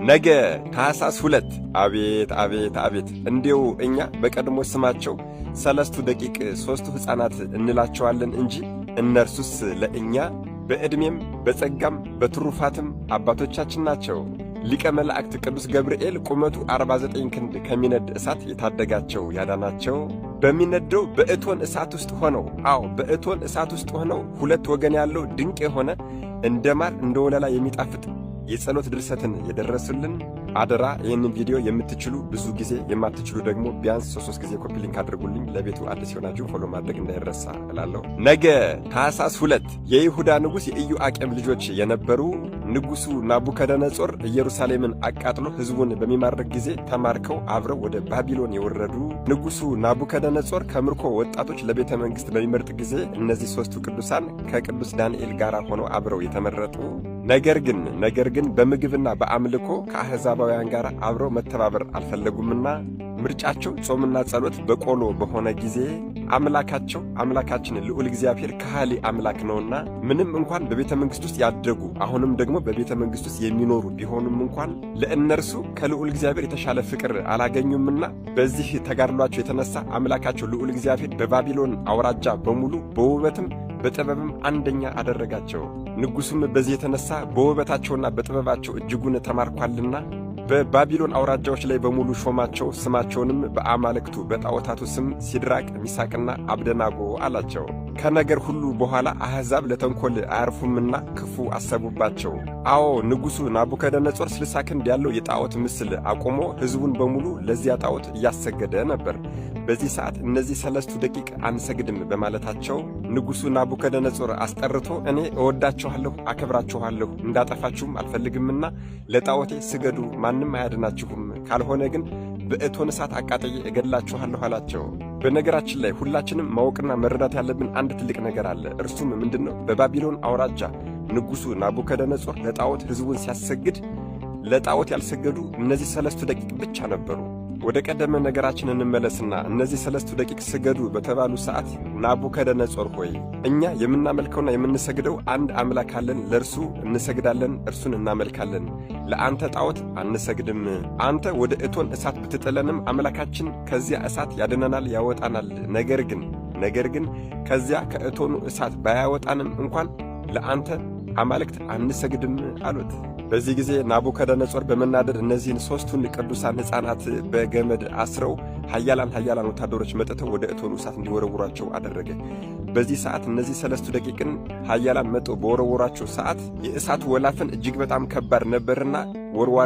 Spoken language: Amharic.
ነገ ታኅሳስ 2። አቤት አቤት አቤት! እንዲው እኛ በቀድሞ ስማቸው ሰለስቱ ደቂቅ፣ ሦስቱ ሕፃናት እንላቸዋለን እንጂ እነርሱስ ለእኛ በዕድሜም በጸጋም በትሩፋትም አባቶቻችን ናቸው። ሊቀ መላእክት ቅዱስ ገብርኤል ቁመቱ 49 ክንድ ከሚነድ እሳት የታደጋቸው፣ ያዳናቸው፣ በሚነደው በእቶን እሳት ውስጥ ሆነው፣ አዎ በእቶን እሳት ውስጥ ሆነው ሁለት ወገን ያለው ድንቅ የሆነ እንደ ማር እንደ ወለላ የሚጣፍጥ የጸሎት ድርሰትን የደረሱልን፣ አደራ ይህንን ቪዲዮ የምትችሉ ብዙ ጊዜ፣ የማትችሉ ደግሞ ቢያንስ ሶስት ሶስት ጊዜ copy link አድርጉልኝ። ለቤቱ አዲስ የሆናችሁ follow ማድረግ እንዳይረሳ እላለሁ። ነገ ታኅሳስ 2 የይሁዳ ንጉሥ የኢዮአቄም ልጆች የነበሩ፣ ንጉሡ ናቡከደነጾር ኢየሩሳሌምን አቃጥሎ ሕዝቡን በሚማርክ ጊዜ ተማርከው አብረው ወደ ባቢሎን የወረዱ፣ ንጉሡ ናቡከደነጾር ከምርኮ ወጣቶች ለቤተ መንግሥት በሚመርጥ ጊዜ እነዚህ ሦስቱ ቅዱሳን ከቅዱስ ዳንኤል ጋር ሆነው አብረው የተመረጡ፣ ነገር ግን በምግብና በአምልኮ ከአሕዛባውያን ጋር አብረው መተባበር አልፈለጉምና ምርጫቸው ጾምና ጸሎት በቆሎ በሆነ ጊዜ አምላካቸው አምላካችን ልዑል እግዚአብሔር ከሃሊ አምላክ ነውና ምንም እንኳን በቤተ መንግሥት ውስጥ ያደጉ አሁንም ደግሞ በቤተ መንግሥት ውስጥ የሚኖሩ ቢሆኑም እንኳን ለእነርሱ ከልዑል እግዚአብሔር የተሻለ ፍቅር አላገኙምና በዚህ ተጋድሏቸው የተነሳ አምላካቸው ልዑል እግዚአብሔር በባቢሎን አውራጃ በሙሉ በውበትም በጥበብም አንደኛ አደረጋቸው። ንጉሡም በዚህ የተነሳ በውበታቸውና በጥበባቸው እጅጉን ተማርኳልና በባቢሎን አውራጃዎች ላይ በሙሉ ሾማቸው። ስማቸውንም በአማልክቱ በጣዖታቱ ስም ሲድራቅ፣ ሚሳቅና አብደናጎ አላቸው። ከነገር ሁሉ በኋላ አሕዛብ ለተንኰል አያርፉምና ክፉ አሰቡባቸው። አዎ ንጉሡ ናቡከደነጾር 60 ክንድ ያለው የጣዖት ምስል አቁሞ ሕዝቡን በሙሉ ለዚያ ጣዖት እያሰገደ ነበር። በዚህ ሰዓት እነዚህ ሰለስቱ ደቂቅ አንሰግድም በማለታቸው ንጉሡ ናቡከደነጾር አስጠርቶ እኔ እወዳችኋለሁ፣ አከብራችኋለሁ፣ እንዳጠፋችሁም አልፈልግምና ለጣዖቴ ስገዱ፣ ማንም አያድናችሁም፣ ካልሆነ ግን በእቶን እሳት አቃጥዬ እገድላችኋለሁ አላቸው። በነገራችን ላይ ሁላችንም ማወቅና መረዳት ያለብን አንድ ትልቅ ነገር አለ። እርሱም ምንድን ነው? በባቢሎን አውራጃ ንጉሡ ናቡከደነጾር ለጣዖት ሕዝቡን ሲያሰግድ ለጣዖት ያልሰገዱ እነዚህ ሰለስቱ ደቂቅ ብቻ ነበሩ። ወደ ቀደመ ነገራችን እንመለስና እነዚህ ሰለስቱ ደቂቅ ስገዱ በተባሉ ሰዓት ናቡከደነጾር ሆይ፣ እኛ የምናመልከውና የምንሰግደው አንድ አምላክ አለን፣ ለእርሱ እንሰግዳለን፣ እርሱን እናመልካለን፣ ለአንተ ጣዖት አንሰግድም። አንተ ወደ እቶን እሳት ብትጥለንም አምላካችን ከዚያ እሳት ያድነናል፣ ያወጣናል። ነገር ግን ከዚያ ከእቶኑ እሳት ባያወጣንም እንኳን ለአንተ አማልክት አንሰግድም አሉት። በዚህ ጊዜ ናቡከደነጾር በመናደድ እነዚህን ሦስቱን ቅዱሳን ሕፃናት በገመድ አስረው ኃያላን ኃያላን ወታደሮች መጥተው ወደ እቶኑ እሳት እንዲወረውሯቸው አደረገ። በዚህ ሰዓት እነዚህ ሰለስቱ ደቂቅን ኃያላን መጥተው በወረወሯቸው ሰዓት የእሳቱ ወላፈን እጅግ በጣም ከባድ ነበርና ወርዋሪ